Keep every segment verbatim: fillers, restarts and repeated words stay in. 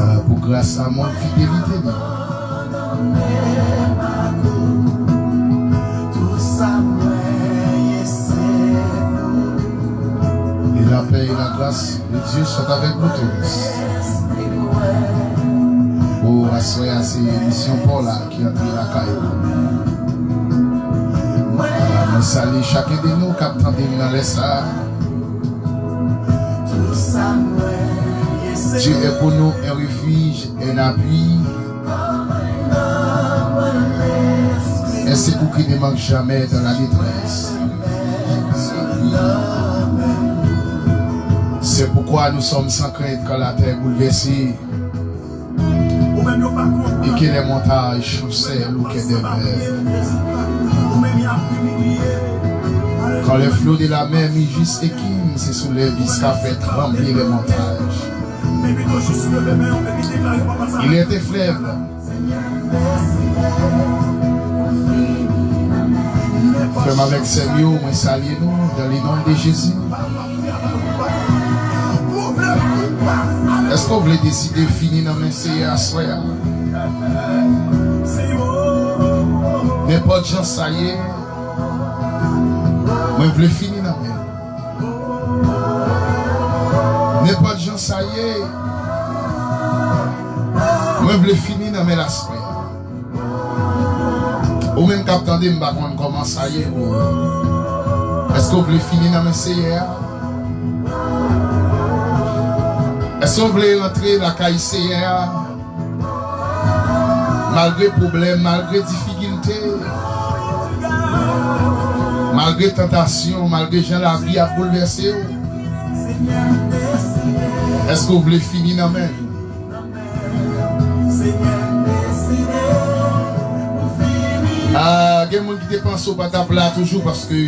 Ah, pou gras amou, fidelite li. Et la paix et la grâce de Dieu soient avec vous tous. O, aswè a se misyon pa w la ki antre lakay ou. Ah, mwen salye chaken de nou k ap tande m nan lè sa a. Dieu est pour nous un refuge, un appui, un secours qui ne manque jamais dans la détresse. C'est pourquoi nous sommes sans crainte quand la terre est bouleversée et que les montagnes chancellent au cœur des mers. Quand les flots de la mer mugissent et quinze, ce sont les vis qu'a fait trembler les montagnes. Il est un fleuve. Frè m avèk sè m yo, mwen salye nou dans le nom de Jésus. Èske w vle deside fini nan men Seyè a aswè a? Nenpòt jan sa ye, mwen vle fini nan men l. Nenpòt jan sa ye, mwen vle fini nan men l aswè a. Ou menm k ap tande m, m pa konn kòman sa ye pou ou. Èske w vle fini nan men Seyè a? Èske w vle rantre lakay Seyè a? Malgre pwoblèm, malgre difikilte, malgre tantasyon, malgre jan lavi ap boulvèse w, èske w vle fini nan men l? Ah, gen moun ki te panse w pa t ap la toujou paske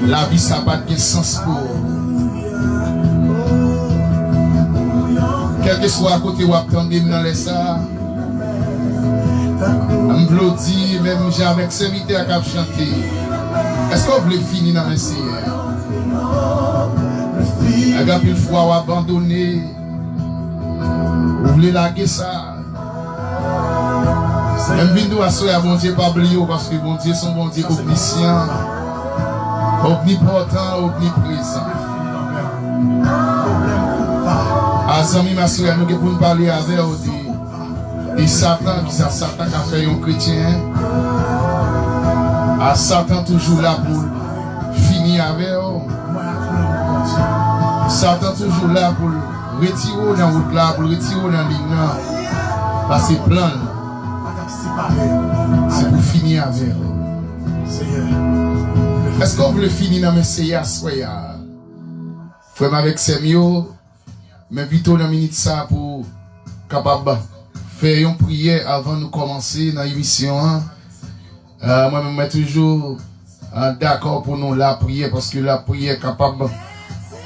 lavi sa pa t gen sans pou ou. Kèlkeswa kote w ap tande m nan lè sa a, m vle w di, menm jan avèk sèvitè a k ap chante, èske w vle fini nan men Seyè a? Gen anpil fwa w abandone, ou vle lage sa. Men m vin di w aswè a, Bondye pa bliye w, paske Bondye se yon Bondye omnisyan, omnipòtan, omniprezan. A, zanmi m, aswè a, nou gen pou n pale avè w de, de Satan, kisa Satan ka fè yon kretyen. A, Satan toujou la pou l fini avè w. Satan toujou la pou l retire w nan wout la, pou l retire w nan liy nan. Paske plan l, se pou fini avè w. Èske w vle fini nan men Seyè a aswè a? Frè m avèk sè m yo, m envite w nan minit sa a pou w kapab fè yon priyè avan nou kòmanse nan emisyon an. Ah, mwen menm, mwen toujou, ah, dakò pou nou lapriyè, paske lapriyè kapab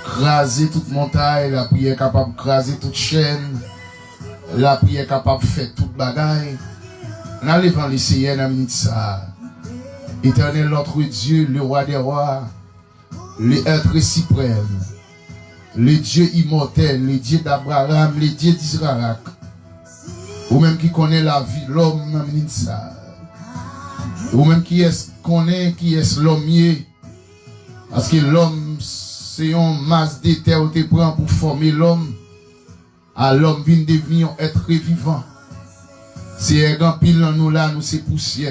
kraze tout montay, lapriyè kapab kraze tout chèn, lapriyè kapab fè tout bagay. N a leve ann Seyè nan minit sa a. Éternel, notre Dieu, le roi des rois, le être suprême, le Dieu immortel, le Dieu d'Abraham, le Dieu d'Isaac. Ou menm ki konnen lavi lòm nan minit sa a. Ou menm ki yès konnen kiyès lòm ye. Paske lòm se yon mas de tè ou te pran pou fòme lòm. A lòm vin devni yon èt vivan. Seyè, gen anpil nan nou la, nou se pousyè.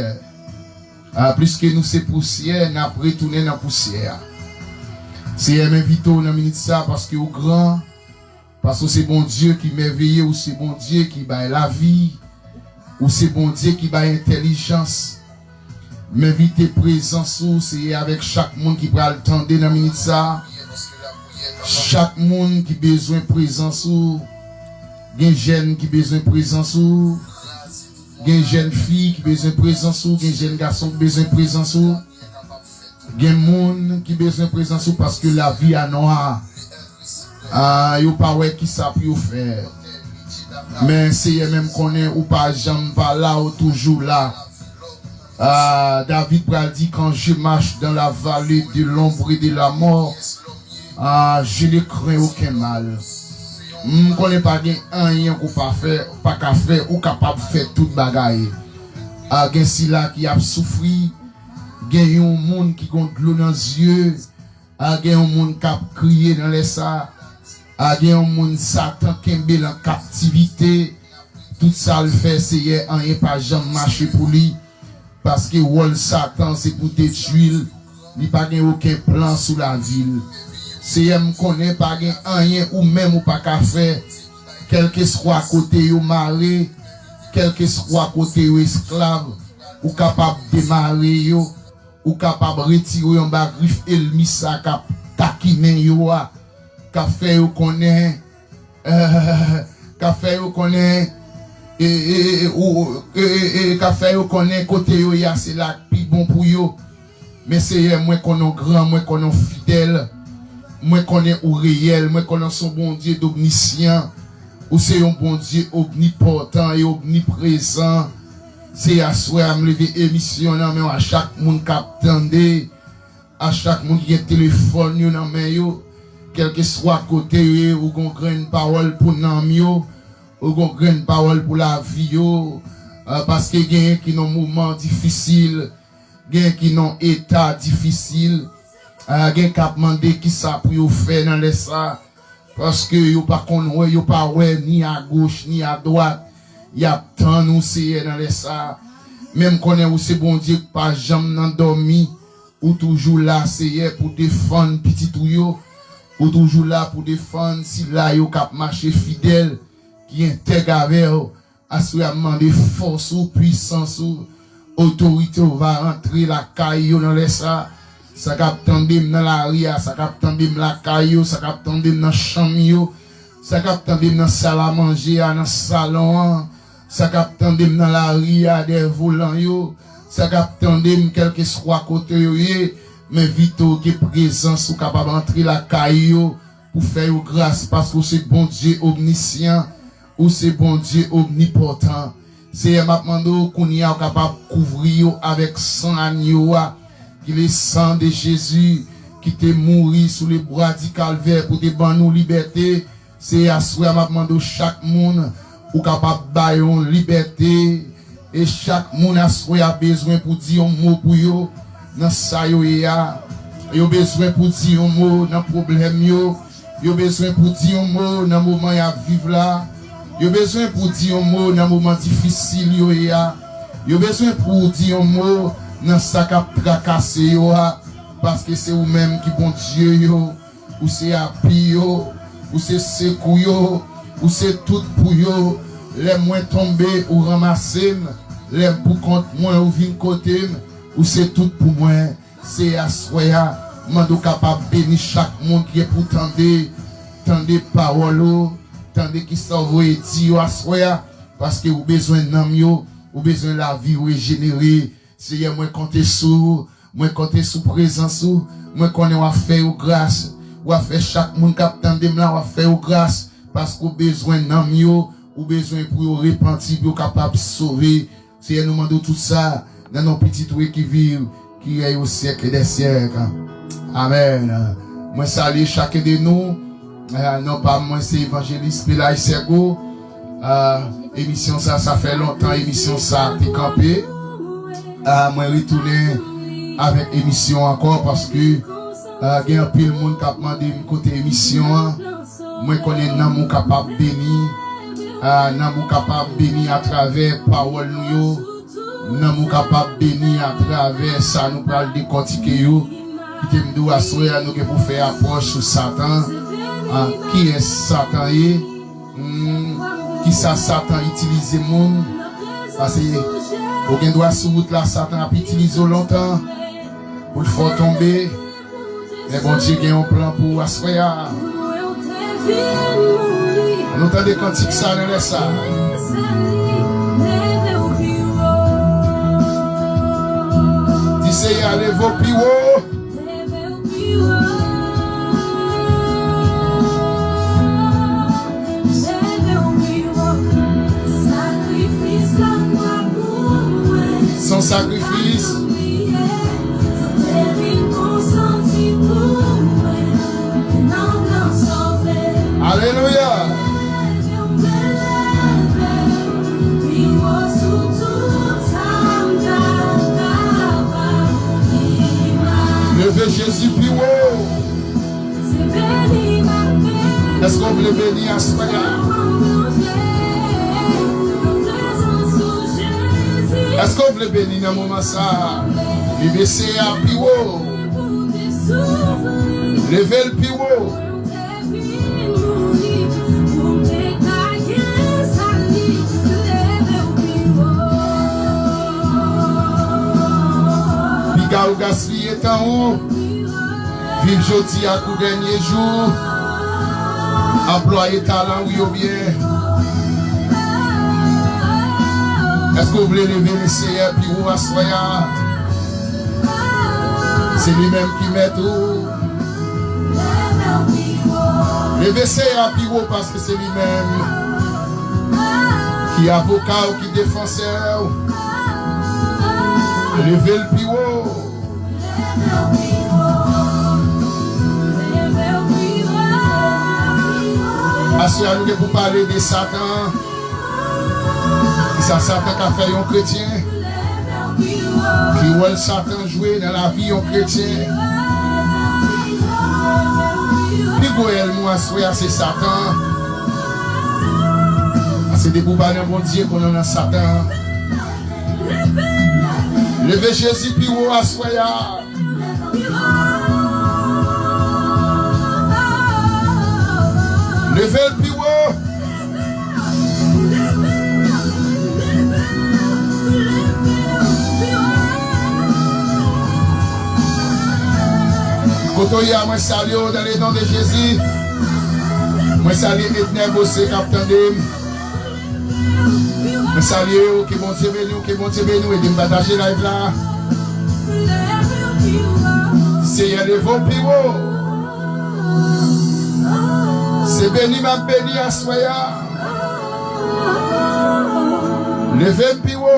A, pliske nou se pousyè, n ap retounen nan pousyè a. Seyè, m envite w nan minit sa a paske w gran, paske w se Bondye ki mèveye, w se Bondye ki bay lavi, w se Bondye ki bay entèlijans. M envite prezans ou, Seyè, avèk chak moun ki pral tande nan minit sa a. Chak moun ki bezwen prezans ou. Gen jèn ki bezwen prezans ou. Gen jèn fi ki bezwen prezans ou. Gen jèn gason ki bezwen prezans ou. Gen moun ki bezwen prezans ou paske lavi a nwa. Ah, yo pa wè kisa pou yo fè. Men Seyè, men m konnen ou pa janm pa la, ou toujou la. Ah, David pral di, quand je marche dans la vallée de l'ombre et de la mort, ah, je ne crains aucun mal. M konnen pa gen anyen ke w pa fè, pa ka fè, ou kapab fè tout bagay. A, gen sila ki ap soufri, gen yon moun ki gon dlo nan zye, a, gen yon moun k ap kriye nan lè sa, a, gen yon moun Satan kenbe l an kaptivite. Tout sa l fè, Seyè, anyen pa janm mache pou li. Paske wòl Satan se pou detwi l, li pa gen okenn plan sou lavi l. Seyè, m konnen pa gen anyen ou menm ou pa ka fè. Kèlkeswa kote yo mare, kèlkeswa kote yo esklav, ou kapab demare yo, ou kapab retire yo anba grif ènmi sa k ap takinen yo a, k ap fè yo konnen, k ap fè yo konnen, e, e, e, ou, e, e, e, k ap fè yo konnen kote yo ye a se la k pi bon pou yo. Men Seyè, mwen konnen w gran, mwen konnen w fidèl, mwen konnen ou reyèl, mwen konnen w se yon Bondye dobnisyan, ou se yon Bondye omnipòtan e omniprezan. Se aswè a m leve emisyon nan men w a chak moun k ap tande, a chak moun ki gen telefòn yo nan men yo, kèlkeswa kote yo ye, ou gon grenn pawòl pou nanm yo, ou gon grenn pawòl pou lavi yo, a, paske genyen ki nan moman difisil, genyen ki nan eta difisil, a, gen k ap mande kisa pou yo fè nan lè sa, paske yo pa konn wè, yo pa wè ni agoch ni adwat, y ap tann ou, Seyè, nan lè sa. Men m konnen ou se Bondye k pa janm nan dòmi, ou toujou la, Seyè, pou defann pitit ou yo, ou toujou la pou defann sila yo k ap mache fidèl, ki entèg avè w. Aswè a, m mande fòs ou, pwisans ou, otorite ou va rantre lakay yo nan lè sa. Sa k ap tande m nan lari a, sa k ap tande m lakay yo, sa k ap tande m nan chanm yo, sa k ap tande m nan sal a manje a, nan salon an, sa k ap tande m nan lari a, dèyè volan yo, sa k ap tande m kèlkeswa kote yo ye, men envite w ke prezans ou kapab antre lakay yo, pou fè yo gras, paske w se Bondye omnisyan, ou se Bondye omnipòtan. Seyè, m ap mande w kounye a, w kapab kouvri yo avèk san agno a, ki le san de Jezi, ki te mouri sou le bwa di Kalvè pou te ban nou libète. Seyè, aswè a, m ap mande w chak moun, ou kapab ba yo yon libète, E chak moun aswè a bezwen pou di yon mo pou yo nan sa yo ye a. Yo bezwen pou di yon mo nan pwoblèm yo. Yo bezwen pou di yon mo nan moman y ap viv la. Yo bezwen pou di yon mo nan moman difisil yo ye a. Yo bezwen pou di yon mo nan sa k ap trakase yo a. Paske se ou menm ki Bondye yo. Ou se api yo, ou se sekou yo, ou se tout pou yo. Lè mwen tonbe, ou ranmase m. Lè m poukont mwen, ou vin kote m. Ou se tout pou mwen. Se aswè a, m mande w kapab beni chak moun ki gen pou tande, tande pawòl ou, tande kisa w voye di yo aswè a, paske ou bezwen nanm yo, ou bezwen lavi rejenere. Seyè, mwen konte sou ou, mwen konte sou prezans ou, mwen konnen w ap fè yo gras, w ap fè chak moun k ap tande m la, w ap fè yo gras, paske w bezwen nanm yo, ou bezwen pou yo repanti, pou yo kapab sove. Seyè, nou mande w tout sa, nan non pitit ou ki viv, ki rèy o syèk dè syèk. Amèn. Mwen salye chak de nou. Ah, non pa mwen, se Evanjelis Pelay Sègo. Ah, emisyon sa, sa fè lontan emisyon sa te kanpe. Ah, mwen retounen avèk emisyon ankò paske, ah, gen anpil moun k ap mande m kote emisyon an. Mwen konnen nanm ou kapab beni. Ah, nanm ou kapab beni atravè pawòl nou yo. Nanm ou kapab beni atravè sa nou pral dekòtike yo. Kite m di w aswè a, nou gen pou fè apwòch sou Satan. Ah, kiyès Satan ye? Hmm, kisa Satan itilize moun? Paske ou gen dwa sou wout la, Satan ap itilize w lontan pou l fè w tonbe. Men Bondye gen yon plan pou ou aswè a. Ann nou tande kantik sa nan lè sa. Di Seyè a leve w pi wo. Son sakrifis. Alelouya. Èske w vle beni nan moman sa a? Leve Seyè a pi wo. Leve l pi wo. Piga w gaspiye tan ou. Viv jodi a kou dènye jou. Anplwaye talan w yo byen. Èske w vle leve Seyè pi wo aswè a? Se li menm ki mèt ou. Leve Seyè a pi wo paske se li menm ki avoka w, ki defansè w. Leve l pi wo. Aswè a nou gen pou pale de Satan. Kisa Satan ka fè yon kretyen? Ki wòl Satan jwe nan lavi yon kretyen? Pi gwo ènmi w aswè a se Satan. Paske depi w pa nan Bondye, konnen w nan Satan. Leve Jezi pi wo aswè a. Leve l pi wo. Kote w ye a, mwen salye w dans le nom de Jésus. Mwen salye Edner Bose k ap tande m. Mwen salye w, ke Bondye beni w, ke Bondye beni w, ede m pataje live la. Seyè, leve w pi wo. Se beni m ap beni aswè a. Leve m pi wo.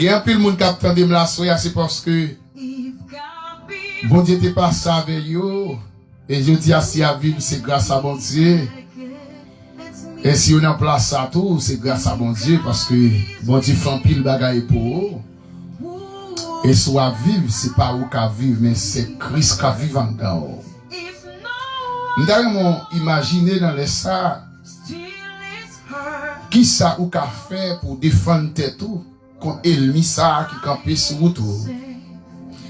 Gen anpil moun k ap tande m la aswè a, se paske Bondye te pase avè yo. E jodi a, si y ap viv, se gras a Bondye. E si yo nan plas sa tou, se gras a Bondye, paske Bondye fè anpil bagay pou ou. E si w ap viv, se pa ou k ap viv, men se Kris k ap viv anndan w. M ta renmen w imajine nan lè sa, kisa ou ka fè pou w defann tèt ou kont ènmi sa a ki kanpe sou wout ou.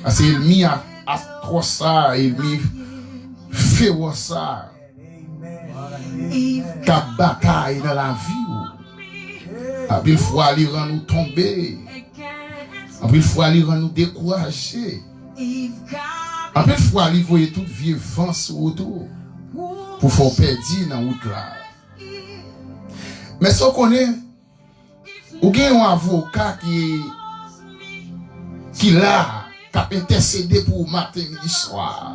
Paske ènmi a, atwòs sa a, ènmi fewòs sa a, k ap batay nan lavi w. Anpil fwa, li rann ou tonbe. Anpil fwa, li rann ou dekouraje. Anpil fwa, li voye tout vye van sou wout ou pou fè w pèdi nan wout la. Men sa w konnen, ou gen yon avoka ki, ki la, k ap entèsede pou ou maten, midi, swa.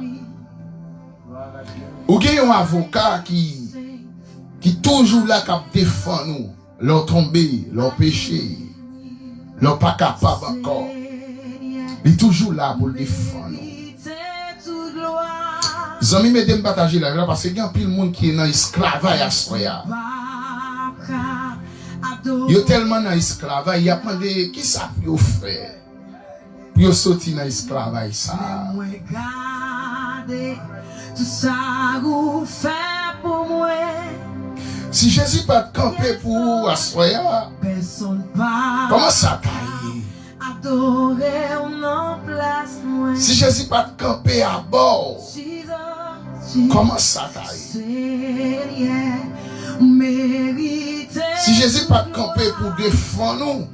Ou gen yon avoka ki, ki toujou la, k ap defann ou lè w tonbe, lè w peche, lè w pa kapab ankò. Li toujou la pou l defann ou. Zanmi m, ede m pataje live la, paske gen anpil moun ki nan esklavaj aswè a. Yo tèlman nan esklavaj, y ap mande kisa pou yo fè pou yo soti nan esklavaj sa a. Lè mwen gade tout sa ou fè pou mwen. Si Jezi pa t kanpe pou ou aswè a, pèsonn pa kòman sa ta ye? Adore w nan plas mwen. Si Jezi pa t kanpe abò w, kòman sa ta ye? Senyè, ou merite. Si Jezi pa t kanpe pou defann ou,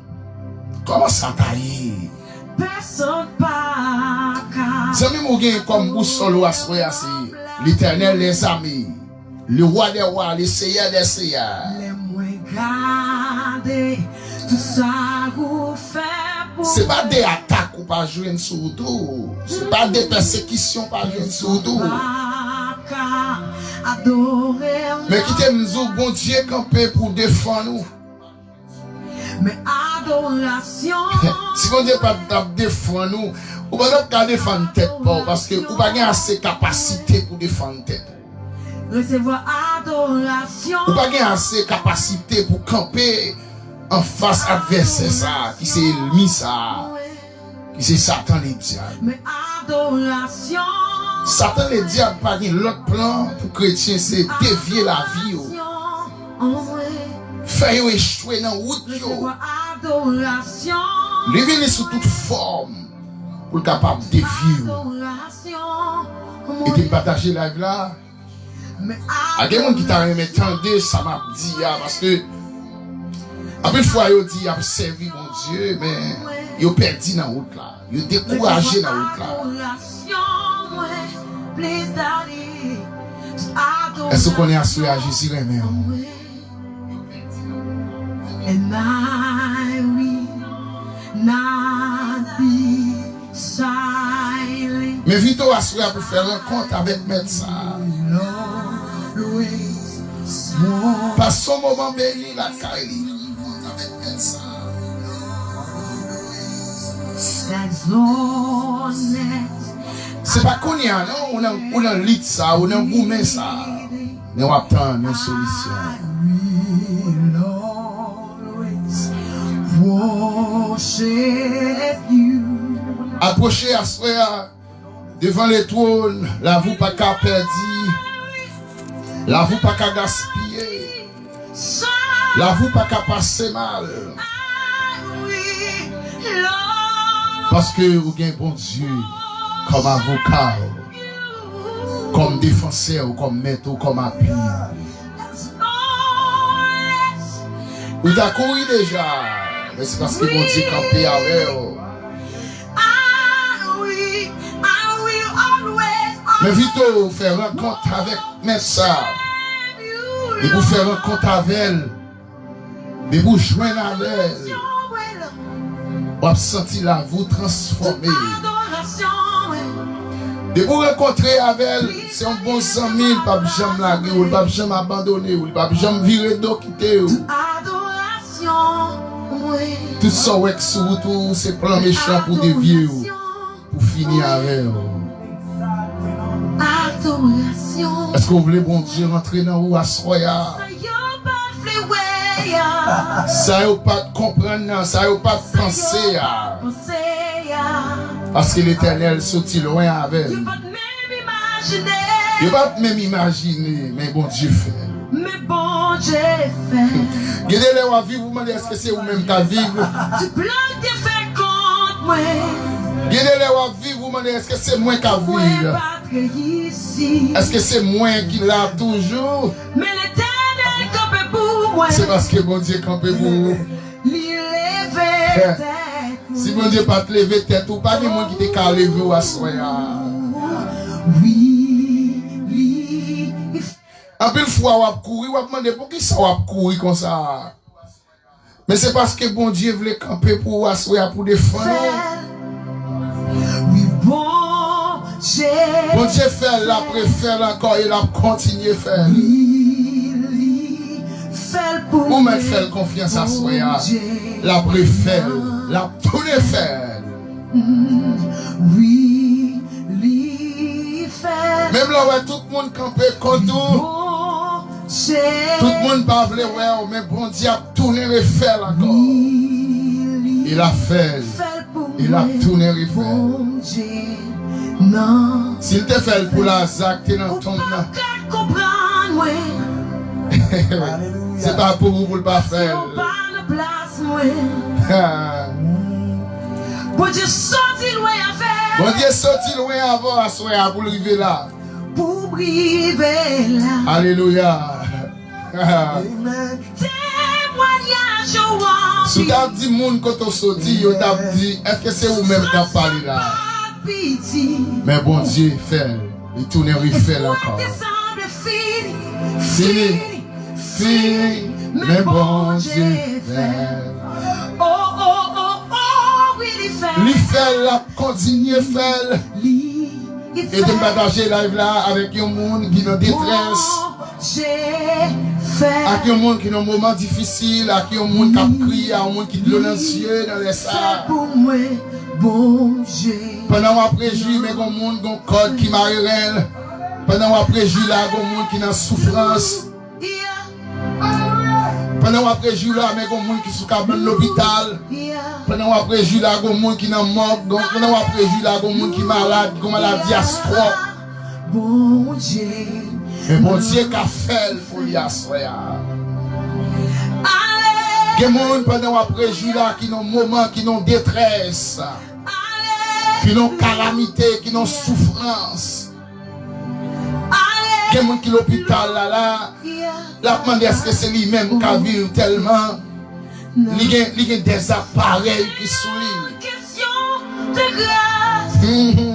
kòman sa ta ye? Pèsonn pa ka. Zanmi m, ou gen kòm bousòl ou aswè a, se Letènèl dèzame. Le roi des rois, le seigneur des seigneurs. Lè mwen gade tout sa ou fè pou mwen. Se pa de atak ou pa jwenn sou wout ou. Se pa de pèsekisyon ou pa jwenn sou wout ou. Pa ka adore w. Men kite m di w, Bondye kanpe pou defann ou. Men adorasyon. Si Bondye pa t ap defann ou, ou pa t ap ka defann tèt pa w, paske ou pa gen ase kapasite pou defann tèt ou. Resevwa adorasyon. Ou pa gen ase kapasite pou kanpe anfas advèsè sa a, ki se ènmi sa a. ki se Satan Ledyab. Satan Ledyab pa gen lòt plan pou kretyen, se devye lavi yo, fè yo echwe nan wout yo. Li vini sou tout fòm pou l kapab devye yo. E te m pataje live la. A gen moun ki ta renmen tande sa m ap di a, paske anpil fwa yo di y ap sèvi Bondye, men yo pèdi nan wout la. Yo dekouraje nan wout la. Èske w konnen aswè a Jezi renmen w? And I will not be silent. M envite w aswè a pou fè rankont avèk Mèt sa a. Pase yon moman beni lakay li. Se pa kounye a non, ou nan, ou nan lit sa, ou nan goumen sa. Men w ap tann yon solisyon. Apwoche aswè a devan letwòn, lavi w pa ka pèdi, lavi w pa ka gaspiye, lavi w pa ka pase mal. Paske ou gen Bondye kòm avoka w, kòm defansè w, kòm mèt ou, kòm api w. Ou ta kouri deja, men se paske Bondye kanpe avè w. M envite w fè rankont avèk Mèt sa. Depi w fè rankont avè l, depi w jwenn avè l, w ap santi lavi w transfòme. Depi w rankontre avè l, se yon bon zanmi, li p ap janm lage w, li p ap janm abandone w, li p ap janm vire do kite w. Tout sa w wè k sou wout ou, se plan mechan pou devye w, pou fini avè w. Èske w vle Bondye rantre nan ou aswè a? Sa yo pa t konprann nan, sa yo pa t panse a. Paske Letènèl soti lwen avè l. Yo pa t menm imajine, men Bondye fè l. Men Bondye fè l. Gen de lè w ap viv, ou mande, èske se ou menm k ap viv? Di plan te fè kont mwen. Gen de lè w ap viv, ou mande, èske se mwen k ap viv? Mwen pa t reyisi. Èske se mwen ki la toujou? Men Letènèl kanpe pou mwen. Se paske Bondye kanpe pou ou. Li leve tèt mwen. Si Bondye pa t leve tèt ou, pa gen moun ki te ka leve w aswè a. Wi, li. Anpil fwa w ap kouri, w ap mande poukisa w ap kouri konsa. Men se paske Bondye vle kanpe pou ou aswè a, pou defann ou. Wi, Bondye. Bondye fè l, l ap refè l ankò e l ap kontinye fè l. Wi, li fè l pou mwen. Ou mèt fè l konfyans aswè a. L ap refè l, l ap tounen fè l. Wi, li fè l. Menm lè w wè tout moun kanpe kont ou, tout moun pa vle wè w, men Bondye ap tounen refè l ankò. E l ap fè l. E l ap tounen refè l. Si l te fè l pou Laza k te nan tonm nan, se pa pou ou pou l pa fè l. Bondye soti lwen avè. Bondye soti lwen avè w aswè a pou l rive la. Pou m rive la. Alelouya. Amen. Temwanyaj ou anpil. Si w t ap di moun kote w soti, yo t ap di, èske se ou menm k ap pale la? Men Bondye fè l. Li tounen refè l ankò. Fini. Fini. Men Bondye fè l. Oh, oh, oh, oh, wi, li fè l. Li fè l, l ap kontinye fè l. Li fè l. E te m pataje live la avèk yon moun ki nan detrès. Bondye fè l. Ak yon moun ki nan moman difisil, ak yon moun k ap kriye, ak yon moun ki dlo nan zye nan lè sa. Fè l pou mwen, Bondye. Pandan w ap rejwi, men gon moun, gon kòd ki mare ren l. Pandan w ap rejwi la, gon moun ki nan soufrans. Pandan w ap rejwi la, men gon moun ki sou kabann lopital. Pandan w ap rejwi la, gon moun ki nan mòg. Gon, pandan w ap rejwi la, gon moun ki malad, gon maladi a stròk. Bondye. Men Bondye ka fè l pou li aswè a. Gen moun pandan w ap rejwi la ki nan moman, ki nan detrès, ki nan kalamite, ki nan soufrans. Gen moun ki lopital la, la, l ap mande èske se li menm k a viv tèlman li gen, li gen dèzaparèy ki sou li. Mhm.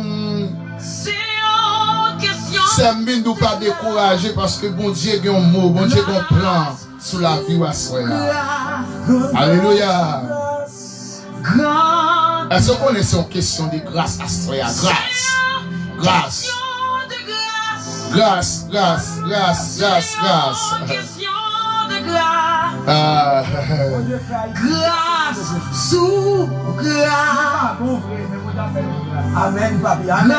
Sè m, vin di w pa dekouraje paske Bondye gen yon mo, Bondye gen yon plan sou lavi w aswè a. Alelouya. Èske w konnen se yon kesyon de gras aswè a? Gras. Gras. Gras, gras, gras, gras, gras. Ah. Gras sou gras. Amèn, papi. Amèn.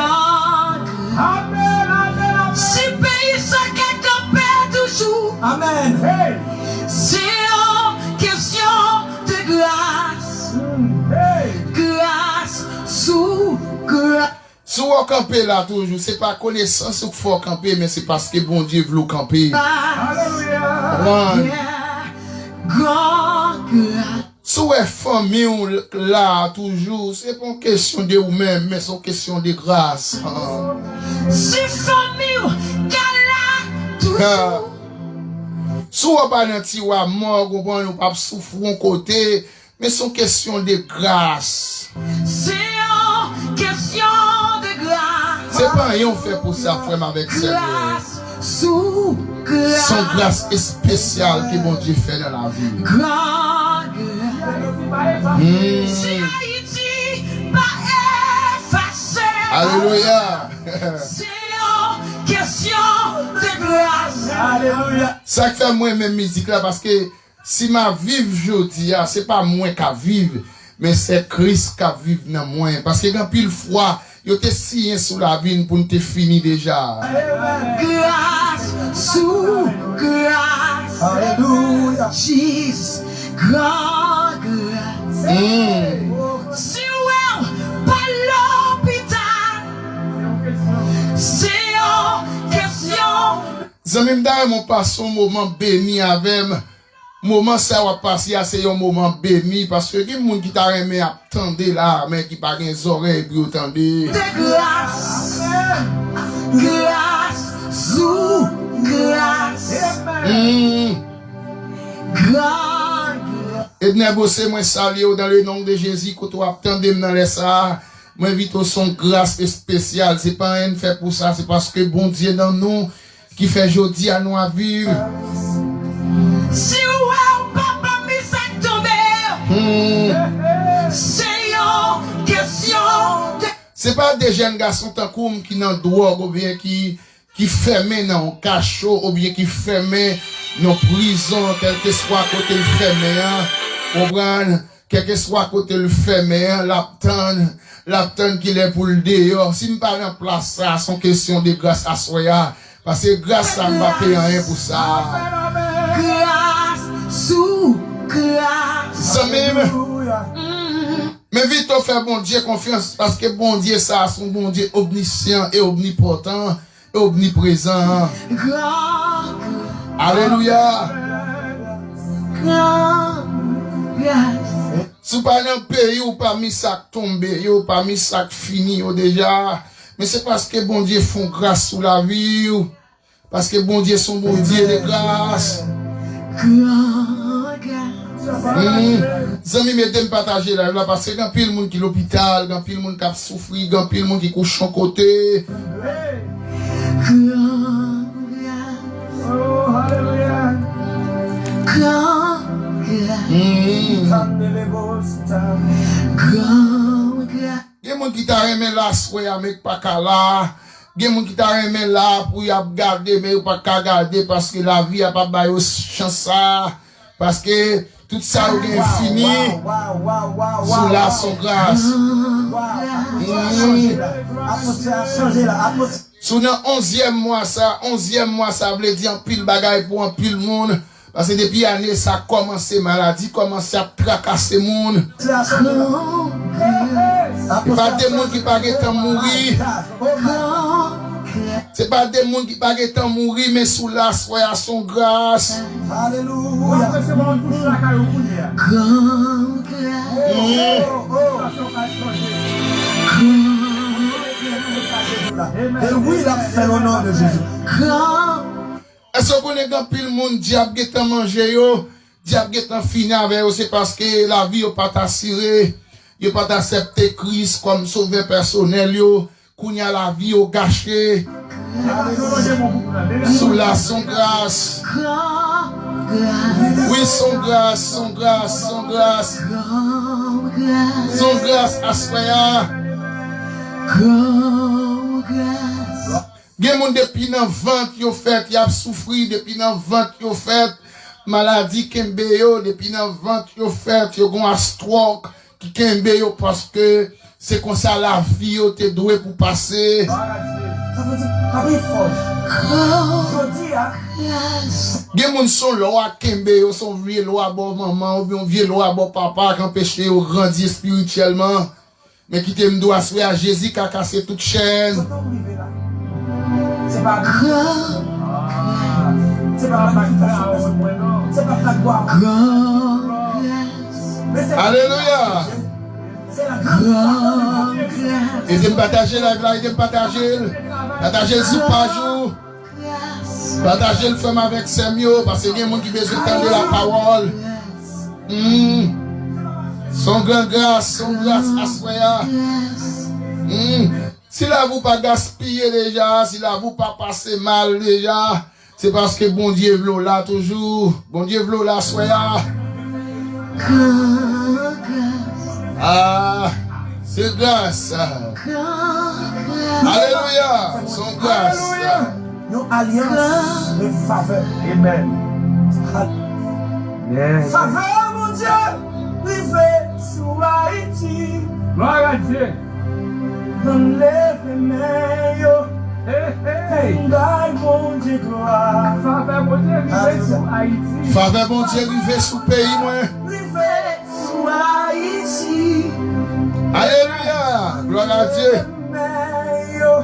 Amèn, amèn, amèn. Si peyi sa ka kanpe toujou. Amèn. Hey. Se yon kesyon de gras. Mm. Hey. Gras sou gras. Si w kanpe la toujou, se pa konesans ou k fè w kanpe, men se paske Bondye vle w kanpe. Alelouya. Konprann? Yeah. Gran gras. Si w wè fanmi w la toujou, se pa yon kesyon de ou menm, men se yon kesyon de gras. Si fanmi w ka la toujou. Si w pa nan tiwa mò, konprann, ou p ap soufri yon kote, men se yon kesyon de gras. Se yon kesyon de gras. Se pa anyen w fè pou sa, frè m avèk sè m yo. Gras sou gras. Se yon gras espesyal ke Bondye fè nan lavi m. Gran gras. Mm. Si Ayiti pa efase. Alelouya. Se yon kesyon de gras. Alelouya. Sa k fè mwen renmen mizik la, paske si m ap viv jodi a, se pa mwen k ap viv, men se Kris k ap viv nan mwen. Paske gen anpil fwa, yo te siyen sou lavi n pou n te fini deja. Gras sou gras. Alelouya. Jesus, gran gras. Mm. Si w wè w pa lopital, se yon kesyon. Zanmi m, ta renmen w pase yon moman beni avè m. Moman sa w ap pase a se yon moman beni, paske gen moun ki ta renmen ap tande la, men ki pa gen zòrèy pou yo tande. De gras, gras sou gras. Mm. Gran gras. Edner Bose, mwen salye w dans le nom de Jésus, kote w ap tande m nan lè sa a. Mwen envite w, se yon gras espesyal. Se pa anyen n fè pou sa, se paske Bondye nan nou ki fè jodi a nou ap viv. Si w wè w pa pami sa k tonbe yo, hmm, se yon kesyon de. Se pa de jèn gason tankou m ki nan dwòg oubyen ki, ki fèmen nan yon kacho oubyen ki fèmen nan prizon, kèlkeswa kote l fèmen an, konprann? Kèlkeswa kote l fèmen an, l ap tann, l ap tann kilè pou l deyò. Si m pa nan plas sa a, se yon kesyon de gras aswè a. Paske gras sa, m pa peye anyen pou sa. Gras sou gras. Zanmi m, m envite w fè Bondye konfyans, paske Bondye sa a se yon Bondye omnisyan e omnipòtan. Omniprezan. Gran gras. Alelouya. Gran gras. Si w pa nan peyi w, pami sa k tonbe yo, pami sa k fini yo deja, men se paske Bondye fè yon gras sou lavi w. Paske Bondye se yon Bondye de gras. Gran gras. Hmm. Zanmi m, ede m pataje live la, paske gen anpil moun ki lopital, gen anpil moun k ap soufri, gen anpil moun ki kouche yon kote. Gran gras. Oh, alelouya. Gran gras. Hmm. Gran gras. Gen moun ki ta renmen la aswè a, men k pa ka la. Gen moun ki ta renmen la pou y ap gade, men yo pa ka gade, paske lavi a pa ba yo chans sa. Paske tout sa yo gen fini sou la son gras. Si w nan onzyèm mwa sa, onzyèm mwa sa vle di anpil bagay pou anpil moun. Paske depi ane sa kòmanse, maladi kòmanse ap trakase moun. Se pa de moun ki pa gentan mouri. Se pa de moun ki pa gentan mouri, men sou la, frè a, se yon gras. Alelouya. E wi, l ap fè l o non de Jezi. Èske w konnen gen anpil moun dyab gentan manje yo, dyab gentan fini avè yo, se paske lavi yo pa t asire, yo pa t aksepte Kris kòm sovè pèsonèl yo, kounye a lavi yo gache. Sou la, se yon gras. Wi, se yon gras, se yon gras, se yon gras. Se yon gras aswè a. Gen moun depi nan vant yo fèt, y ap soufri, depi nan vant yo fèt, maladi kenbe yo, depi nan vant yo fèt, yo gon astwòk ki kenbe yo paske se konsa lavi yo te dwe pou pase. Sa vle di, pa gen fòs. Jodi a, gen moun se yon lwa kenbe yo, se yon vye lwa bò manman oubyen yon vye lwa bò papa k anpeche yo grandi espirityèlman. Men kite m di w aswè a, Jezi ka kase tout chèn. Kote w rive la? Se pa, se pa manifestasyon mwen, non. Se pa plak bwa mwen. Men se Alelouya! Se la gras. Ede m pataje live la, ede m pataje l. Pataje l sou paj ou. Pataje l frè m avèk sè m yo, paske gen moun ki bezwen tande lapawòl. Hmm. Se yon gran gras, se yon gras aswè a. Hmm. Si lavi w pa gaspiye deja, si lavi w pa pase mal deja, se paske Bondye vle w la toujou. Bondye vle w la aswè a. Ah, se gras. Alelouya. Se yon gras. Alelouya. Yon alyans de favè. Amen. Al- Yes. Favè Bondye rive sou Ayiti. Glwa a Dye. Ann leve men yo. Hey, hey. Pou n bay Bondye glwa. Favè Bondye rive sou Ayiti. Favè Bondye rive sou peyi mwen. Rive sou Ayiti. Alelouya. Glwa a Dye. Men yo,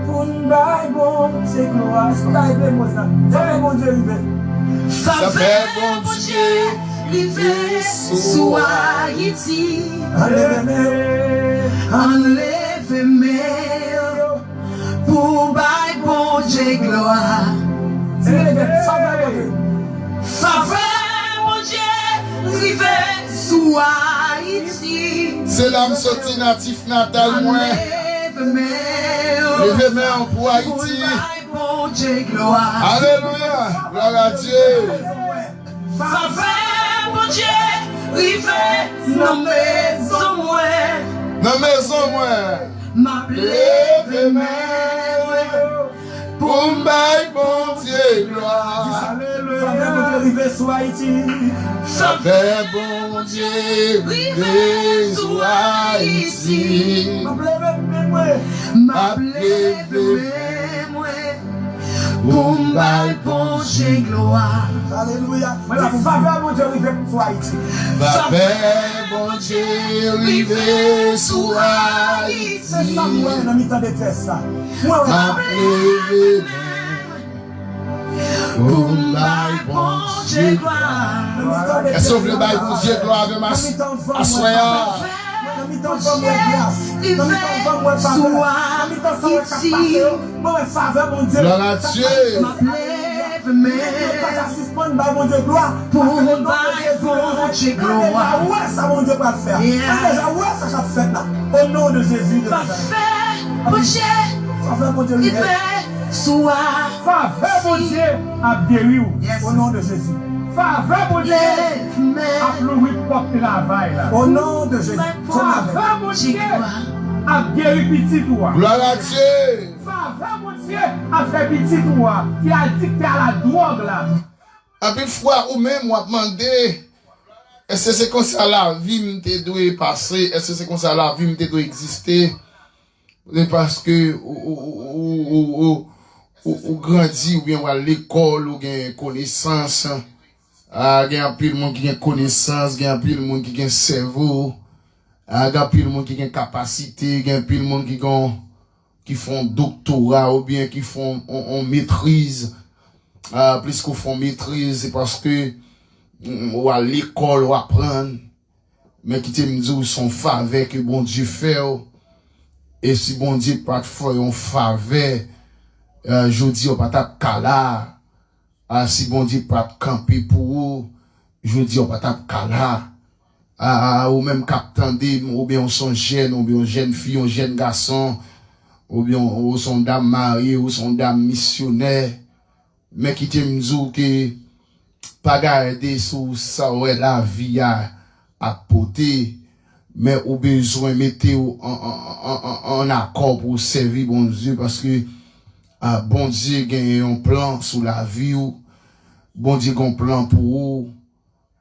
pou n bay Bondye glwa. Èske w ka repete mo sa? Favè Bondye rive. Favè Bondye rive sou Ayiti. Ann leve men yo. Ann leve men yo. Pou bay Bondye glwa. Di rele byen, favè Bondye. Favè Bondye rive sou Ayiti. Se la m soti natif natal mwen. Leve men w. Leve men w pou Ayiti. Pou bay Bondye glwa. Alelouya. Glwa a Dye. Favè Bondye rive nan mezon mwen. Nan mezon mwen. M ap leve men mwen pou m bay Bondye glwa. Favè Bondye rive sou Ayiti. Favè Bondye rive sou Ayiti. M ap leve men mwen. M ap leve men mwen. Pou m bay Bondye glwa. Alelouya. Mwen la, favè Bondye rive sou Ayiti. Favè Bondye rive sou Ayiti. Se sa m wè nan mitan detrès sa. Mwen wè. M ap leve men pou m bay Bondye glwa. Èske w vle bay Bondye glwa avè m as-, aswè a? Nan mitan van m wè gras. Nan mitan van m wè favè. Nan mitan sa w wè k ap pase yo, mwen wè favè Bondye k ap pase yo. Glwa a Dye. Yo pa ka sispann bay Bondye glwa. Paske o non de Jezi, mwen deja wè sa Bondye pral fè a. Mwen deja wè sa k ap fèt la. O non de Jezi de Nazarèt. Favè Bondye rive. Favè Bondye ap geri w. O non de Jezi. Favè Bondye ap louvri pòt travay la. O non de Jezi. Favè Bondye ap geri pitit ou a. Glwa a Dye. Favè Bondye ap fè pitit ou a ki adikte a ladwòg la. Anpil fwa ou menm w ap mande, èske se konsa lavi m te dwe pase? Èske se konsa lavi m te dwe egziste? Se paske ou, ou, ou grandi oubyen w al lekòl, ou gen konesans, Ah, gen anpil moun ki gen konesans, gen anpil moun ki gen sèvo, ah, gen anpil moun ki gen kapasite, gen anpil moun ki gen, ki fè yon doktora oubyen ki fè yon, yon, yon metriz. Ah, plis ke w fè yon metriz, se paske, mm, w al lekòl, w aprann. Men kite m di w, se yon favè ke Bondye fè w. E si Bondye pa t fè w yon favè, eh, jodi a w pa t ap ka la. Ah, si Bondye pa t kanpe pou ou, jodi a w pa t ap ka la. Ah, ou menm k ap tande m, oubyen ou se yon jèn, oubyen yon jèn fi, yon jèn gason, oubyen ou se yon dam marye, ou se yon dam misyonè. Men kite m di w ke pa gade sou sa w wè lavi a ap pote, men ou bezwen mete w an, an, an, an, an akò pou w sèvi Bondye, paske, ah, Bondye gen yon plan sou lavi w. Bondye gen yon plan pou ou.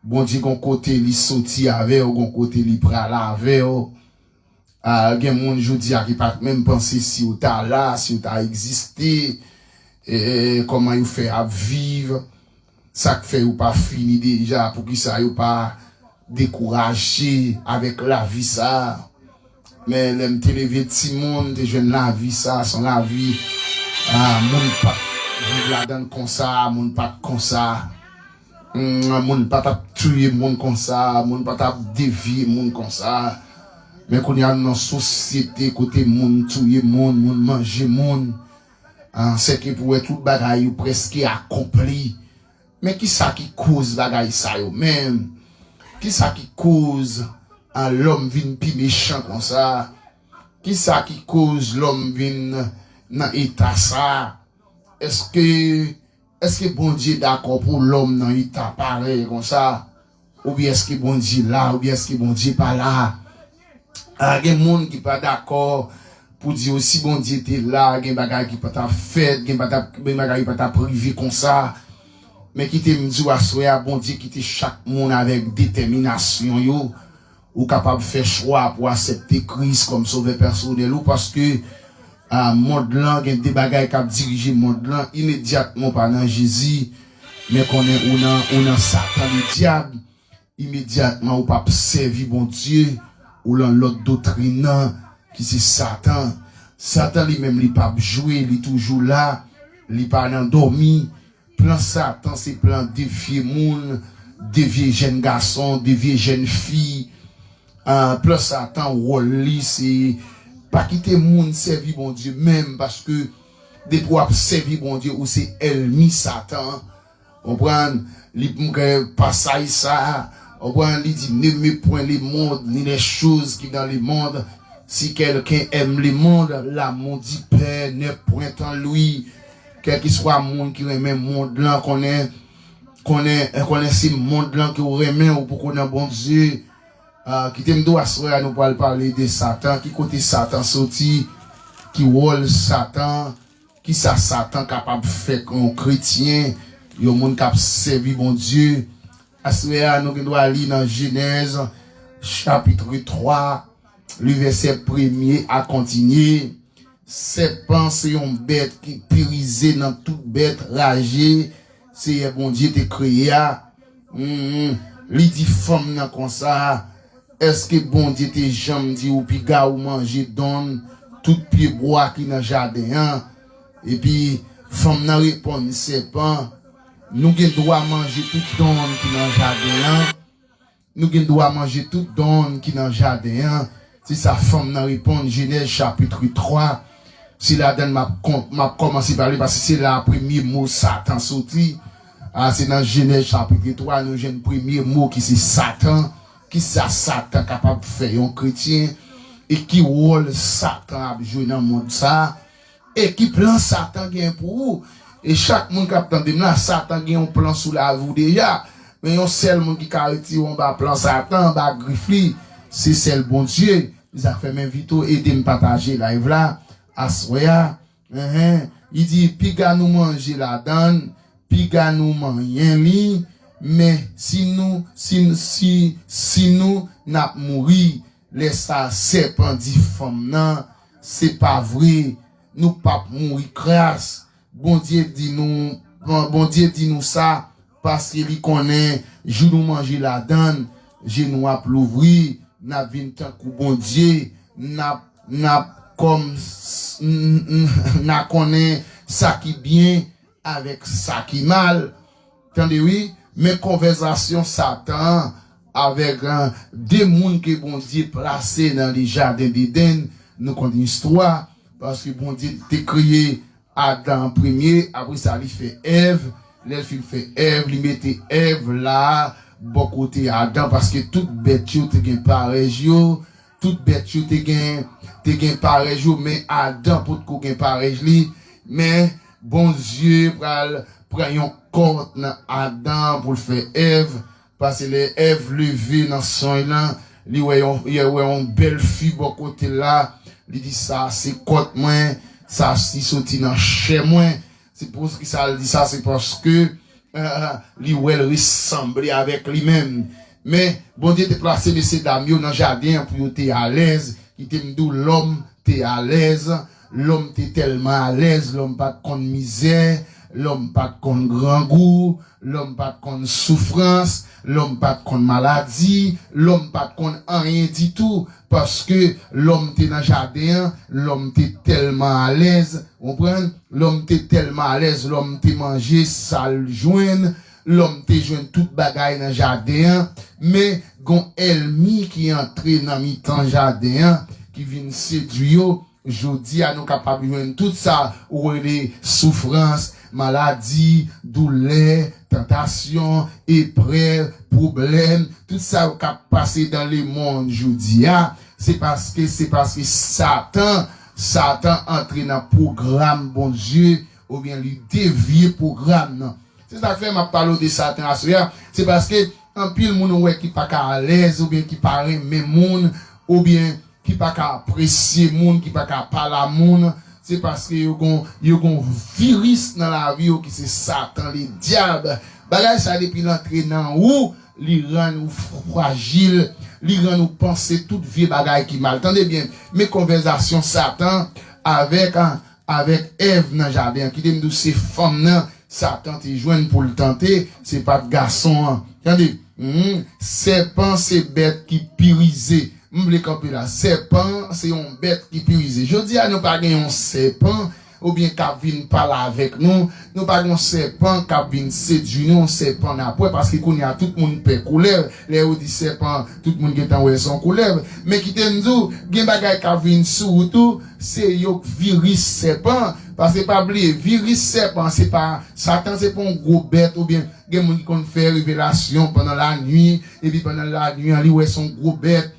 Bondye gen yon kote li soti avè w, gen yon kote li pral avè w. Ah, gen moun jodi a ki pa t menm panse si w ta la, si w ta egziste, e, e, kòman yo fè ap viv, sa k fè yo pa fini deja, poukisa yo pa dekouraje avèk lavi sa a. Men lè m te leve timoun, m te jwenn lavi sa a, se yon lavi, ah, moun pa t viv ladan l konsa, moun pa t konsa. Mm, moun pa t ap touye moun konsa, moun pa t ap devye moun konsa. Men kounye a, nou nan sosyete kote moun touye moun, moun manje moun. Ah, sèke pou wè tout bagay yo prèske akonpli. Men kisa ki koz bagay sa yo menm? Kisa ki koz, ah, lòm vin pi mechan konsa? Kisa ki koz lòm vin nan eta sa? Èske, èske Bondye dakò pou lòm nan eta parèy konsa? Oubyen èske Bondye la? Oubyen èske Bondye pa la? Ah, gen moun ki pa dakò pou di yo si Bondye te la, gen bagay ki pa t ap fèt, gen pa t ap, gen bagay ki pa t ap rive konsa. Men kite m di w aswè a, Bondye kite chak moun avèk detèminasyon yo. Ou kapab fè chwa pou aksepte Kris kòm sovè pèsonèl ou, paske, ah, mond lan, gen de bagay k ap dirije mond lan, imedyatman w pa nan Jezi, men konnen ou nan, ou nan Satan ledyab, imedyatman ou p ap sèvi Bondye, ou lan lòt doktrin nan, ki se Satan. Satan li menm li p ap jwe, li toujou la, li pa nan dòmi. Plan Satan se plan devye moun, devye jèn gason, devye jèn fi. Ah, plan Satan, wòl li se pa kite moun sèvi Bondye menm, paske depi w ap sèvi Bondye, ou se ènmi Satan. Konprann? Li m gen pasaj sa a. Konprann? Li di, ne mets point le monde, ni les choses qui dans le monde. Si quelqu'un aime le monde, l'amour du Père n'est point en lui. Kèlkeswa moun ki renmen mond lan, konnen, konnen, konnen se mond lan ke w renmen, ou poko nan Bondye. Ah, kite m di w aswè a, nou pral pale de Satan. Ki kote Satan soti? Ki wòl Satan? Kisa Satan kapab fè k yon kretyen, yon moun k ap sèvi Bondye? Aswè a, nou gen dwa li nan Jenèz, chapit twa, li vèsè premye a kontinye. Sèpan se yon bèt ki pi rize nan tout bèt raje Seyè Bondye te kreye a. Hmm, li di fanm nan konsa, èske Bondye te janm di w piga ou manje donn tout pyebwa ki nan jaden an? Epi fanm nan reponn sèpan, nou gen dwa manje tout donn ki nan jaden an. Nou gen dwa manje tout donn ki nan jaden an. Se sa fanm nan reponn, Jenèz chapit twa. Se ladan l m ap kon-, m ap kòmanse pale, paske se la premye mo Satan soti. A, se nan Jenèz chapit twa, nou jwenn premye mo ki se Satan. Kisa Satan kapab fè yon kretyen? E ki wòl Satan ap jwe nan mond sa a? E ki plan Satan gen pou ou? E chak moun k ap tande m la, Satan gen yon plan sou lavi w deja. Men yon sèl moun ki ka retire w anba plan Satan, anba grif li, se sèl Bondye. Se sa k fè m envite w ede m pataje live la aswè a. Enhen. Li di, piga nou manje ladan l, piga nou manyen li, men si nou, si, si, si nou, n ap mouri. Lè sa a, sèpan di fanm nan, se pa vre, nou p ap mouri kras. Bondye di nou, Bondye di nou sa paske li konnen jou nou manje ladan l, je nou ap louvri, n ap vin tankou Bondye, n ap, n ap kòm s- n- n- n a konnen sa ki byen avèk sa ki mal. Tande wi, men konvèsasyon Satan avèk eh, de moun ke Bondye plase nan li jaden Edenn, nou konn istwa, paske Bondye te kreye Adan an premye, apre sa li fè Èv, lè l fin fè Èv, li mete Èv la bò kote Adan, paske tout bèt yo te gen parèj yo, tout bèt yo te gen, te gen parèj yo, men Adan potko gen parèj li, men Bondye pral pran yon kòt nan Adan pou l fè Èv, paske lè Èv leve nan sonj lan, li wè yon, li wè yon bèl fi bò kote l la, li di, "Sa se kòt mwen, sa si soti nan chè mwen." Se pou ki sa l di sa, se paske eh, li wè l resanble avèk li menm. Men, Bondye te plase mesye dam yo nan jaden an pou yo te alèz, kite m di w lòm te alèz, lòm te tèlman alèz, lòm pa t konn mizè, lòm pa t konn grangou, lòm pa t konn soufrans, lòm pa t konn maladi, lòm pa t konn anyen ditou, paske lòm te nan jaden an, lòm te tèlman alèz, konprann? Lòm te tèlman alèz, lòm te manje sa l jwenn, lòm te jwenn tout bagay nan jaden an, men gon ènmi ki antre nan mitan jaden an, ki vin sedui yo. Jodi a, nou kapab jwenn tout sa ou rele soufrans, maladi, doulè, tantasyon, eprèv, pwoblèm, tout sa k ap pase dans le monde jodi a, se paske, se paske Satan, Satan antre nan pwogram Bondye, oubyen li devye pwogram nan. Se sa k fè m ap pale w de Satan aswè a. Se paske anpil moun ou wè ki pa ka alèz, oubyen ki pa renmen moun, oubyen ki pa ka apresye moun, ki pa ka pale a moun, se paske yo gon, yo gon viris nan lavi yo ki se Satan, ledyab. Bagay sa depi l antre nan ou, li rann ou frajil, li rann ou panse tout vye bagay ki mal. Tande byen, men konvèsasyon Satan avèk, avèk Èv nan jaden an. Kite m di w se fanm nan Satan te jwenn pou l tante, se pa t gason an. Tande, hmm, sèpan se bèt ki pi rize. M vle kanpe la. Sèpan se yon bèt ki pi rize. Jodi a, nou pa gen yon sèpan oubyen k ap vin pale avèk nou. Nou pa gen yon sèpan k ap vin sedui nou, yon sèpan n ap wè, paske kounye a tout moun pè koulèv. Lè yo di sèpan, tout moun gentan wè se yon koulèv. Men kite m di w, gen bagay k ap vin sou wout ou, se yo k viris sèpan. Paske pa bliye, viris sèpan, se pa, Satan se pa yon gwo bèt, oubyen gen moun ki konn fè revelasyon pandan lanwi, epi pandan lanwi an, li wè se yon gwo bèt,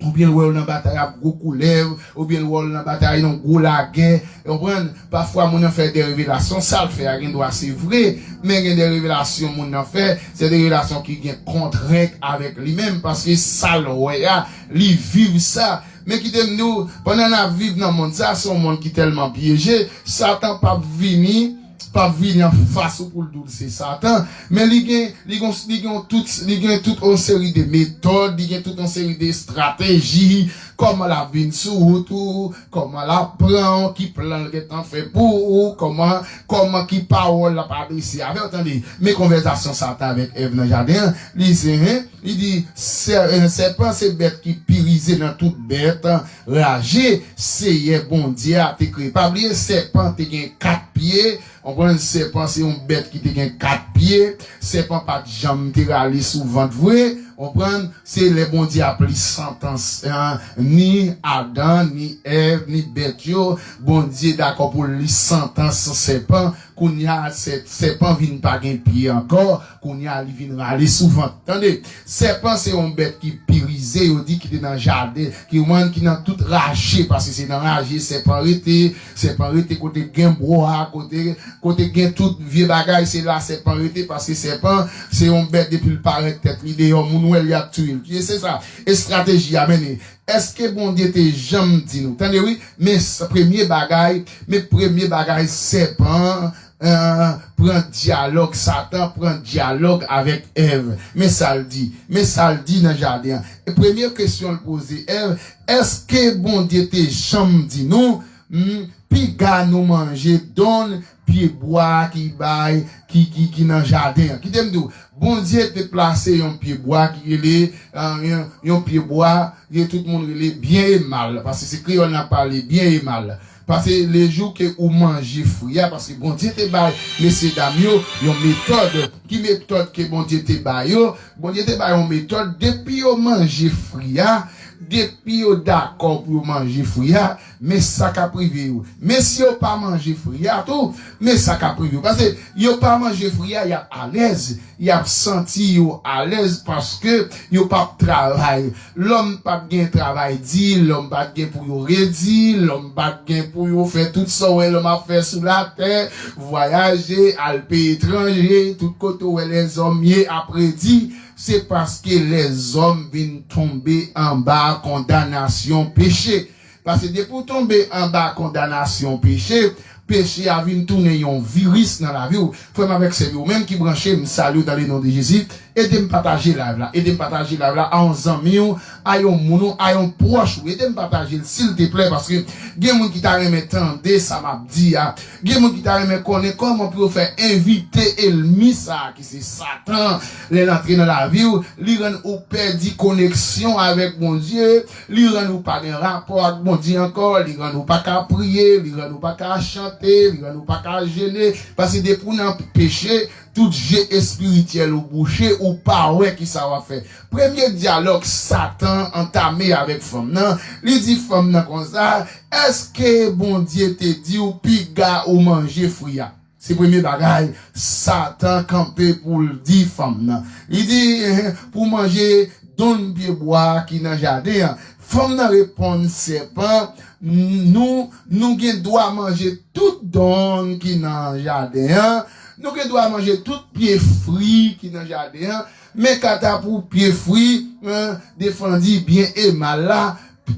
oubyen l wè w nan batay ak gwo koulèv, oubyen l wè w nan batay nan gwo lagè, ou konprann? Pafwa moun nan fè de revelasyon, sa l fè a gen dwa se vre, men gen de revelasyon moun nan fè, se de revelasyon ki gen kontrè avèk li menm, paske sa l wè a, li viv sa. Men kite m di w, pandan n ap viv nan mond sa, se yon mond ki tèlman pyeje, Satan p ap vini, p ap vini anfas ou pou l di w se Satan, men li gen, li gen, li gen tout, li gen tout yon seri de metòd, li gen tout yon seri de estrateji, kòman l ap vin sou wout ou, kòman l ap pran w, ki plan l gentan fè pou ou, kòman, kòman ki pawòl l ap adrese avè w, tande. Men konvèsasyon Satan avèk Èv nan jaden an, li se, hen, li di, sè-, eh, sèpan se bèt ki pi rize nan tout bèt raje Seyè Bondye a te kreye. Pa bliye, sèpan te gen kat pye. Konprann, sèpan se yon bèt ki te gen kat pye. Sèpan pa t janm te rale sou vant vre. Konprann, se lè Bondye ap li santans, eh, ni Adan, ni Èv, ni bèt yo. Bondye dakò pou l li santans sèpan. Kounye a, sè-, sèpan vin pa gen pye ankò. Kounye a, li vin rale sou vant. Tande, sèpan se yon bèt ki pi rize, yo di, ki te nan jaden, ki, ou konprann, ki nan tout raje, paske se nan raje sèpan rete, sèpan rete kote gen bwa, kote, kote gen tout vye bagay, se la sèpan rete, paske sèpan se yon bèt depi l parèt tèt li deyò, moun wè l, y ap touye l. Se sa, estrateji a mennen. Èske Bondye te janm di nou? Tande wi, men s-, premye bagay, men premye bagay sèpan an, eh, pran dyalòg, Satan pran dyalòg avèk Èv. Men sa l di, men sa l di nan jaden an. E premye kesyon l poze Èv, èske Bondye te janm di nou, hmm, piga nou manje donn, pyebwa ki bay, ki, ki, ki nan jaden an. Kite m di w, Bondye te plase yon pyebwa ki rele, eh, yon, yon pyebwa ke tout moun rele byen e mal, paske se kreyòl n ap pale, byen e mal. Paske lejou ke ou manje fwi a, paske Bondye te bay mesye dam yo yon metòd. Ki metòd ke Bondye te ba yo? Bondye te ba yo yon metòd, depi yo manje fwi a, depi yo dakò pou yo manje fwi a, men sa k ap rive yo. Men si yo pa manje fwi a tou, men sa k ap rive yo. Paske yo pa manje fwi a, y ap alèz, y ap santi yo alèz paske yo p ap travay. Lòm pa t gen travay di, lòm pa t gen pou yo redi, lòm pa t gen pou yo fè tout sa w wè lòm ap fè sou latè, vwayaje, al peyi etranje, tout kote w wè lèzòm ye ap redi, se paske lèzòm vin tonbe anba kondanasyon peche. Paske depi w tonbe anba kondanasyon peche, peche a vin tounen yon viris nan lavi w. Frè m avèk sè m yo, ou menm ki branche, m salye w dans le nom de Jésus. Ede m pataje live la. Ede m pataje live la a yon zanmi w, a yon moun ou, a yon pwòch ou. Ede m pataje l, silteplè, paske gen moun ki ta renmen tande sa m ap di a. Gen moun ki ta renmen konnen kòman pou yo fè envite ènmi sa a ki se Satan, lè l antre nan lavi w, li rann ou pèdi koneksyon avèk Bondye, li rann ou pa gen rapò ak Bondye ankò, li rann ou pa ka priye, li rann ou pa ka chante, li rann ou pa ka jene, paske depi w nan peche, tout je espirityèl ou bouche, ou pa wè kisa w ap fè. Premye dyalòg Satan antame avèk fanm nan, li di fanm nan konsa, èske Bondye te di w piga ou manje fwi a? Se premye bagay Satan kanpe pou l di fanm nan. Li di, eh, pou manje donn pyebwa ki nan jaden an. Fanm nan reponn sèpan, nou, nou gen dwa manje tout donn ki nan jaden an. Nou gen dwa manje tout pye fwi ki nan jaden an. Men kanta pou pye fwi, eh, defandi byen e mal la,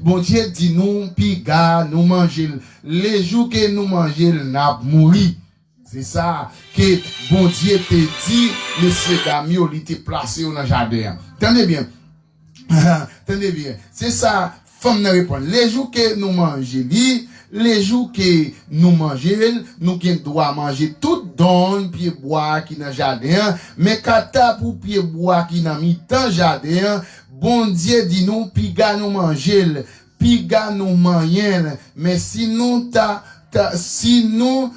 Bondye di nou, piga nou manje l. Lejou ke nou manje l, n ap mouri. Se sa ke Bondye te di mesye dam yo, li te plase yo nan jaden an. Tande byen. Tande byen. Se sa fanm nan reponn. Lejou ke nou manje li, lejou ke nou manje l, nou gen dwa manje tout donn pyebwa ki nan jaden an, men kanta pou pyebwa ki nan mitan jaden an, Bondye di nou, piga nou manje l, piga nou manyen l, men si nou ta, ta, si nou,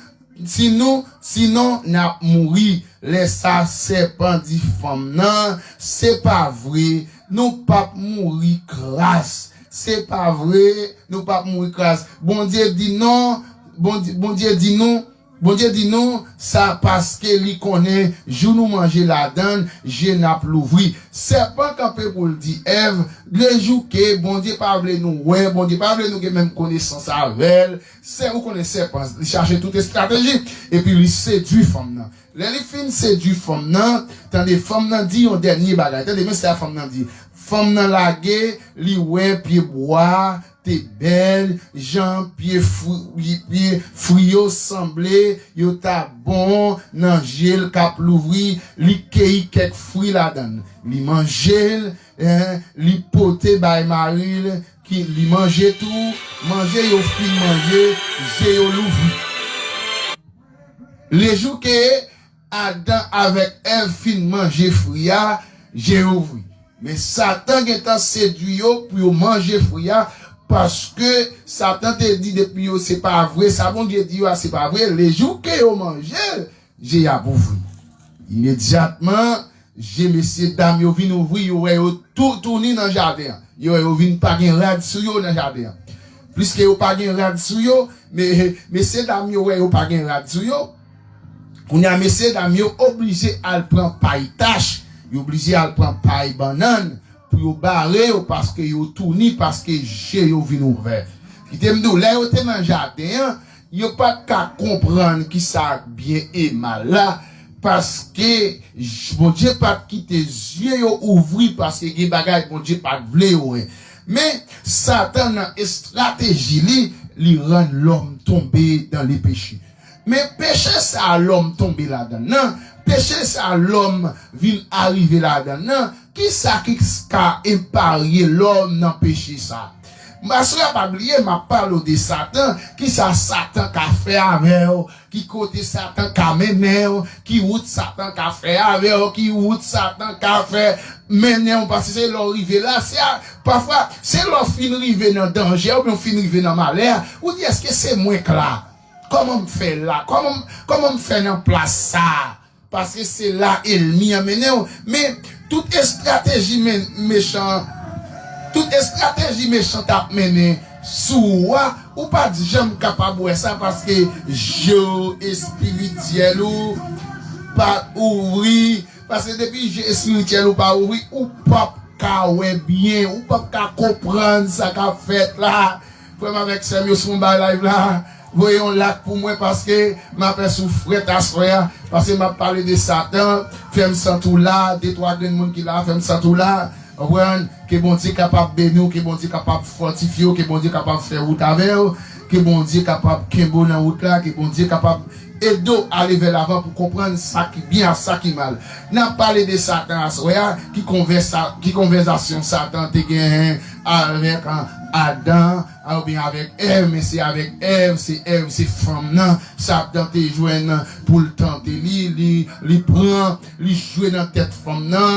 si nou, sinon n ap mouri. Lè sa, sèpan di fanm nan, se pa vre, nou p ap mouri kras. Se pa vre, nou p ap mouri kras. Bondye di non, Bondye, Bondye di nou, Bondye di nou sa paske li konnen jou nou manje ladan l, je n ap louvri. Sèpan kanpe pou l di Èv, lejou ke Bondye pa vle nou wè, Bondye pa vle nou gen menm konesans avè l, sè, ou konnen sèpan, li chache tout estrateji, epi li sedui fanm nan. Lè li fin sedui fanm nan, tande, fanm nan di yon dènye bagay. Tande, men sa fanm nan di. Fanm nan lage, li wè pyebwa te bèl, jan pye fwi, pye fwi yo sanble, yo ta bon nan je l k ap louvri, li keyi kèk fwi ladan l. Li manje l, eh, li pote bay mari l, ki, li manje tou, manje yo fin manje, je yo louvri. Lejou ke Adan avèk Èv fin manje fwi a, je yo ouvri. Men Satan gentan sedui yo pou yo manje fwi a, paske Satan te di depi yo se pa vre, sa Bondye di yo a se pa vre, lejou ke yo manje l, je y ap ouvri. Imedyatman, je mesye dam yo vin ouvri, yo wè yo tou touni nan jaden an. Yo wè yo vin pa gen rad sou yo nan jaden an. Pliske yo pa gen rad sou yo, me, mesye dam yo wè yo pa gen rad sou yo. Kounye a, mesye dam yo oblije al pran pay tach, yo oblije al pran pay bannann pou yo bare yo, paske yo touni, paske je yo vin ouvè. Kite m di w, lè yo te nan jaden an, yo pa t ka konprann kisa k byen e mal la, paske Bondye pa t kite zye yo ouvri, paske gen bagay Bondye pa t vle yo wè. Men, Satan nan estrateji li, li rann lòm tonbe dans le péché. Men peche sa a lòm tonbe ladan l nan, peche sa a lòm vin arive ladan l nan, kisa ki ka eparye lòm nan peche sa a? Aswè a pa bliye, m ap pale w de Satan. Kisa Satan ka fè avè w? Ki kote Satan ka mennen w? Ki wout Satan ka fè avè w? Ki wout Satan ka fè mennen w? Paske se lè w rive la, se a, pafwa, se lè w fin rive nan danje, oubyen w fin rive nan malè, ou di, èske se mwen k la? Kòman m fè la? Kòman, kòman m fè nan plas sa a? Paske se la ènmi an mennen w. Men, tout estrateji men, mechan, tout estrateji mechan t ap mennen sou ou a, ou pa t janm kapab wè sa paske je espirityèl ou pa t ouvri. Paske depi je espirityèl ou pa ouvri, ou p ap ka wè byen, ou p ap ka konprann sa k ap fèt la. Frè m avèk sè m yo, si w bay live la, voye yon like pou mwen paske m ap fè sou frèt aswè a, paske m ap pale de Satan, fè m santi w la, de twa grenn moun ki la, fè m santi w la, konprann, ke Bondye kapab beni w, ke Bondye kapab fòtifye w, ke Bondye kapab fè wout avè w, ke Bondye kapab kenbe w nan wout la, ke Bondye kapab ede w ale vè lavan pou konprann sa ki byen ak sa ki mal. N ap pale de Satan aswè a, ki konvèsa-, ki konvèzasyon Satan te genyen avèk, an, Adan, oubyen avèk Èv, men se avèk Èv, se Èv, se fanm nan. Satan te jwenn pou l tante li, li, li pran, li jwe nan tèt fanm nan.